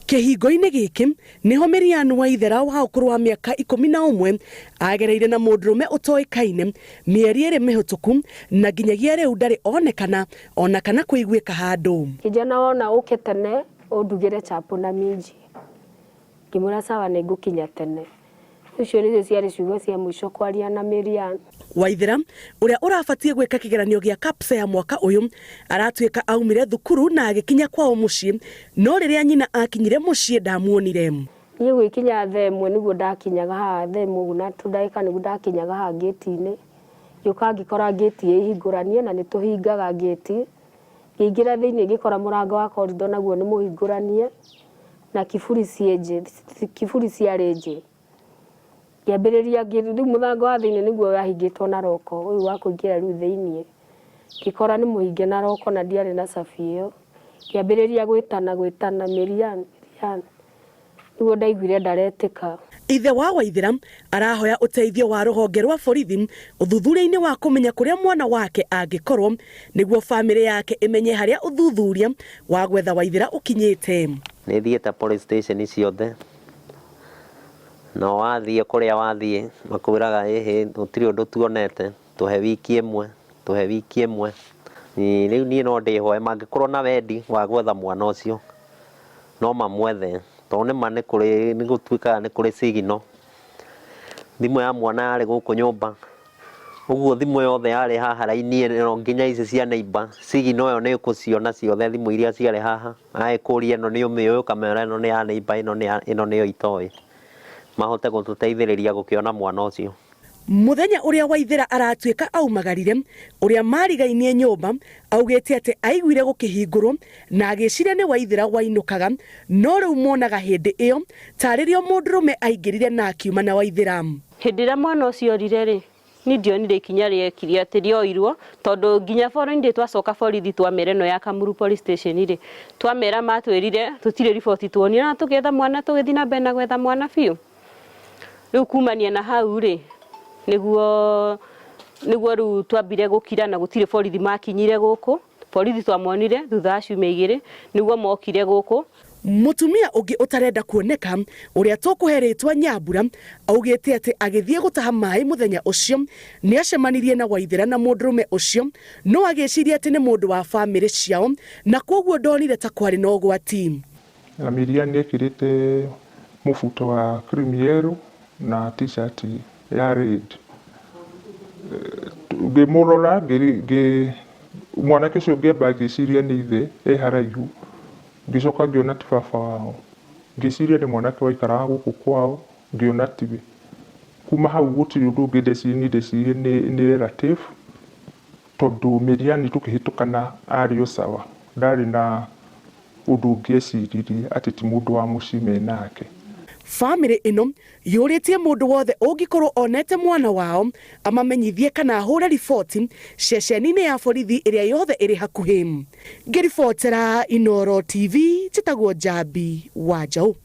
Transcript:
Kĩhingo-inĩ gĩkĩ nĩho Mirian Waithera wa ũkũrũ wa mĩaka 11 agereire na mũndũrũme ũtoĩkaine mĩeri 2 mĩhĩtũku na nginyagia rĩu ndarĩ onekana ona kana kũiguĩka handũ. Kijana wona ũke tene ũndugĩre chapo na minji. Ngĩmwĩra sawa nĩ ngũkinya tene. Icio nĩcio ciarĩ ciugo cia mũico kwaria na Mirian. Waithera ũrĩa ũrabatiĩ gwĩka kĩgeranio gĩa KAPSEA mwaka ũyũ aratuĩka aumire thukuru na agĩkinya kwao mũciĩ no rĩrĩa nyina akinyire mũciĩ ndamuonire. Niĩ gwĩkinya thaa 1 nĩguo ndakinyaga haha, thaa 1 ũguo na tũndagĩka nĩguo ndakinyaga haha ngĩti-inĩ. Ngĩũka ngĩkora ngĩti ĩhingũranie na nĩ tũhingaga ngĩti. Ngĩingĩra thĩinĩ ngĩkora mũrango wa corridor naguo nĩ mũhingũranie na kiburi ciĩ nje, kiburi ciarĩ nje. Ngĩambĩrĩria, rĩu mũrango wa thĩinĩ nĩguo wahingĩtwo na roko, ũyũ wa kũingĩra rĩu thĩinĩ. Ngĩkora nĩ mũhinge na roko na ndiarĩ na cabi ĩyo. Ngĩambĩrĩria gwĩtana gwĩtana, Miriam, Miriam. Nĩguo ndaiguire ndaretĩka. Ithe wa Waithera arahoya ũteithio wa rũhonge rwa borithi ũthuthuria-inĩ wa kũmenya kũrĩa mwana wake angĩkorwo nĩguo famĩlĩ yake ĩmenye harĩa ũthuthuria wa gwetha Waithera ũkinyĩte. Nĩ thiĩte police station ciothe na wathiĩ kũrĩa wathiĩ makwĩraga ĩhĩ gũtirĩ ũndũ tuonete, tũhe wiki ĩmwe, tũhe wiki ĩmwe. Rĩu niĩ no ndĩhoe mangĩkorwo na wendi wa gwetha mwana ũcio no mamwethe tondũ nĩma nĩ kũrĩ nĩ gũtuĩkaga nĩ kũrĩ signal. Thimũ ya mwana yarĩ gũkũ nyũmba, ũguo thimũ yothe yarĩ haha raini ĩno nginya ici cia neighbour, signal ĩyo nĩ ũgũciona ciothe thimũ iria ciarĩ haha, agĩkũria ĩno nĩ ũmĩũĩ ũkamera ĩno nĩ ya neighbour ĩno nĩyo itoĩ, mahote gũtũteithĩrĩria gũkĩona mwana ũcio. Mũthenya ũrĩa Waithera aratuĩka aumagarire ũrĩa marigainie nyũmba augĩte atĩ aiguire gũkĩhingũrwo na agĩciria nĩ Waithera wainũkaga no rĩu monaga hĩndĩ ĩyo tarĩrĩo mũndũrũme aingĩrire na akiuma na Waithera. Hĩndĩ ĩrĩa mwana ũcio orire rĩ, niĩ ndionire ikinya rĩekire atĩ rĩoirwo tondũ nginya borithi twacoka borithi twamera ĩno ya Kamuru police station rĩ, twamera matwĩrire tũtirĩ riboti tuonire na tũgĩetha mwana tũgĩthiĩ na mbere na gwetha mwana biũ. Rĩu kumania na hau rĩ, nĩguo nĩguo rĩu twambire gũkira na gũtirĩ borithi makinyire gũkũ. Borithi twamonire thutha wa ciumia 2 nĩguo mokire gũkũ. Mũtumia ũngĩ ũtarenda kuoneka ũrĩa tũkũhe rĩtwa Nyambura augĩte atĩ agĩthiĩ gũtaha maĩ mũthenya ũcio nĩ acemanirie na Waithera na mũndũrũme ũcio no agĩciria atĩ nĩ mũndũ wa famĩlĩ ciao na kwoguo ndonire ta kwarĩ na ũgwati. Na Miriam nĩekĩrĩte mũbuto wa cream yellow na t-shirt ya red. Ngĩmũrora mwanake ũcio ngĩamba ngĩciria nĩ ithe e haraihu, ngĩcoka ngĩona ti baba wao. Ngĩciria nĩ mwanake waikaraga gũkũ kwao, ngĩona tiwe. Kuma hau gũtirĩ ũndũ ũngĩ ndeciririe, niĩ ndeciririe nĩ relative, tondũ Miriam tũkĩhĩtũkana arĩ o sawa, ndarĩ na ũndũ ũngĩeciririe atĩ ti mũndũ wa mũciĩ menake. Famĩlĩ ĩno yũrĩtie mũndũ wothe ũngĩkorwo onete mwana wao amamenyithie kana ahũre riboti ceceni-inĩ ya borithi ĩrĩa yothe ĩrĩ hakuhĩ. Ngĩribotera Inooro TV njĩtagwo Njambi wa Njaũ.